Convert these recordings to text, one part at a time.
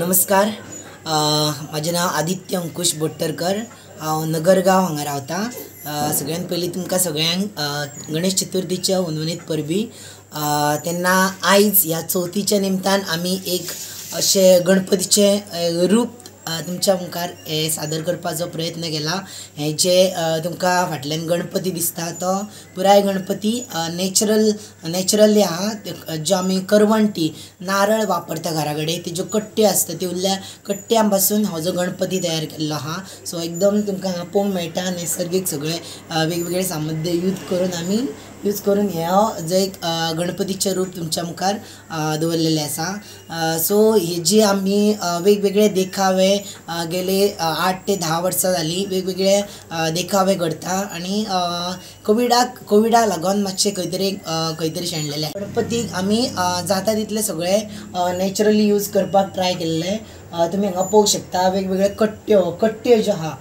नमस्कार, म्हाजें नांव आदित्य अंकुश बोट्टरकर. हांव नगरगांव हांगा रावता. सगळ्यान पयलीं तुमकां सगळ्यांक गणेश चतुर्थीच्या हुनहुनीत परबीं. तेन्ना आयज ह्या चवथीच्या निमतान आमी एक अशें गणपतीचें रूप तुमच्या मुखार हे सादर करपाचो प्रयत्न केला. हे जे तुमकां फाटल्यान गणपती दिसता तो पुराय गणपती नॅचरली आहा. ज्यो आमी करवंटी नारळ वापरता घरा कडेन तेज्यो कट्ट्यो आसता त्यो उरल्या कट्ट्यां पासून हो जो गणपती तयार केल्लो आहा. सो एकदम तुमकां हांगा पळोवंक मेळटा नैसर्गीक सगळे वेगवेगळे सामग्री यूज करून हे जो एक गणपतीचें रूप तुमच्या मुखार दवरलेलें आसा. सो हेजी आमी वेगवेगळे देखावे गेले 8 ते 10 वर्सां जालीं वेगवेगळे देखावे करता आनी कोविडाक लागून मातशें खंय तरी शेणलेलें. गणपतीक आमी जाता तितले सगळे नॅचरली यूज करपाक ट्राय केल्ले. तुमी हांगा पळोवंक शकता वेगवेगळे कट्ट्यो ज्यो आहा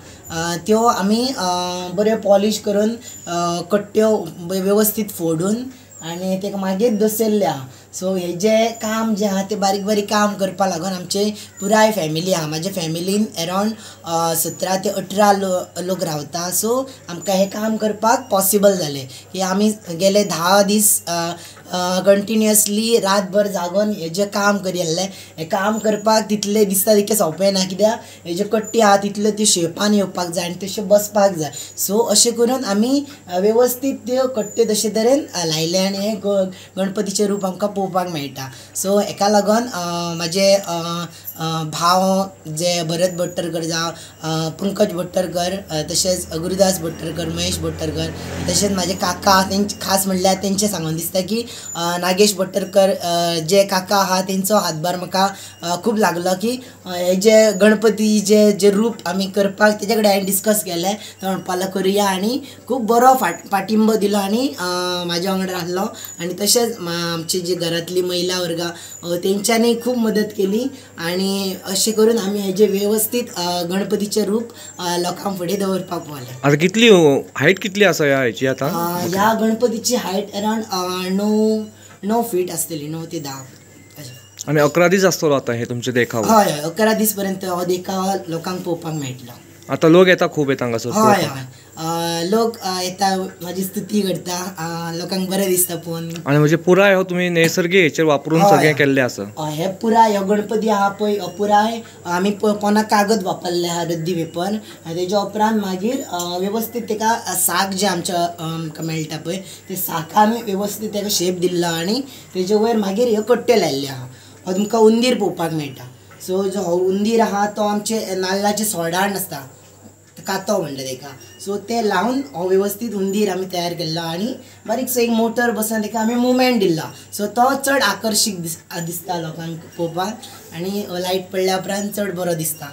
त्यो आमी बऱ्यो पॉलिश करून कट्ट्यो वेवस्थीत फोडून आनी ताका मागीर दसयल्ले आहा. सो हे जे काम जें आहा तें बारीक बारीक काम करपा लागून आमचे पुराय फॅमिली आहा. म्हाज्या फॅमिलीन अरावंड 17 ते 18 लोक रावता. सो आमकां हें काम करपाक पॉसिबल जालें की आमी गेले 10 दीस कंटिन्युअसली रातभर जागोन हें जें काम करी आसलें. हें काम करपाक तितलें दिसता तितकें सोंपें ना, कित्याक हे ज्यो कट्टी आहा तितल्यो त्यो शेपान येवपाक जाय आनी तश्यो बसपाक जाय. सो अशें करून आमी वेवस्थीत त्यो कट्ट्यो तशे तरेन लायले आनी हें गणपतीचें रूप आमकां पळोवपाक मेळटा. सो हेका लागून म्हाजे भाव जे भरत बोट्टरकर जावं पंकज बोट्टरकर, तशेंच गुरुदास बोट्टरकर, महेश बोट्टरकर, तशेंच म्हाजे काका, तेंचे खास म्हणल्यार तेंचें सांगून दिसता की नागेश बोट्टरकर जे काका आहा तेंचो हातभार म्हाका खूब लागलो की हे जे गणपती जे जे रूप आमी करपाक तेजे कडेन हांवें डिस्कस केलें. तो म्हणपाक लागलो करुया आनी खूब बरो पाठिंबो दिलो आनी म्हाज्या वांगडा आहलो. आनी तशेंच आमची जी घरांतली महिला वर्ग तेंच्यांनी खूब मदत केली आनी अशें करून आमी हेजें वेवस्थीत गणपतीचें रूप लोकां फुडें दवरपाक पावले. आतां कितली हायट कितली आसा ह्या हेची? आतां ह्या गणपतीची हायट अरावंड 9 फीट आसतली, 9 ते 10 अशें. आनी 11 दीस आसतलो आतां हे तुमचे देखाव? हय हय, 11 दीस पर्यंत हो देखाव लोकांक पळोवपाक मेळटलो. आतां लोक येता खूब येता हांगासर? हय हय, लोक येता, म्हाजी स्तुती करता, लोकांक बरें दिसता पळोवन. आनी म्हणजे पुराय हो तुमी नैसर्गीक हेचेर वापरून सगळें केल्लें आसा? हे पुराय हो गणपती आहा पळय हो पुराय आमी पोना कागद वापरले आहा, रद्दी पेपर. तेज्या उपरांत मागीर वेवस्थीत तेका साक जे आमच्या आमकां मेळटा पळय ते साकान वेवस्थीत तेका शेप दिल्लो आनी तेजे वयर मागीर ह्यो कट्ट्यो लायिल्ल्यो आहा. हो तुमकां उंदीर पळोवपाक मेळटा. सो जो हो उंदीर आहा तो आमचे नाल्लाचे सोडाण आसता, कातो म्हणटा तेका. सो ते लावन हो वेवस्थीत उंदीर आमी तयार केल्लो आनी बारीकसो एक मोटर बसून तेका आमी मुवमेंट दिल्लो. सो तो चड आकर्शीक दिसता लोकांक पळोवपाक आनी लायट पडल्या उपरांत चड बरो दिसता.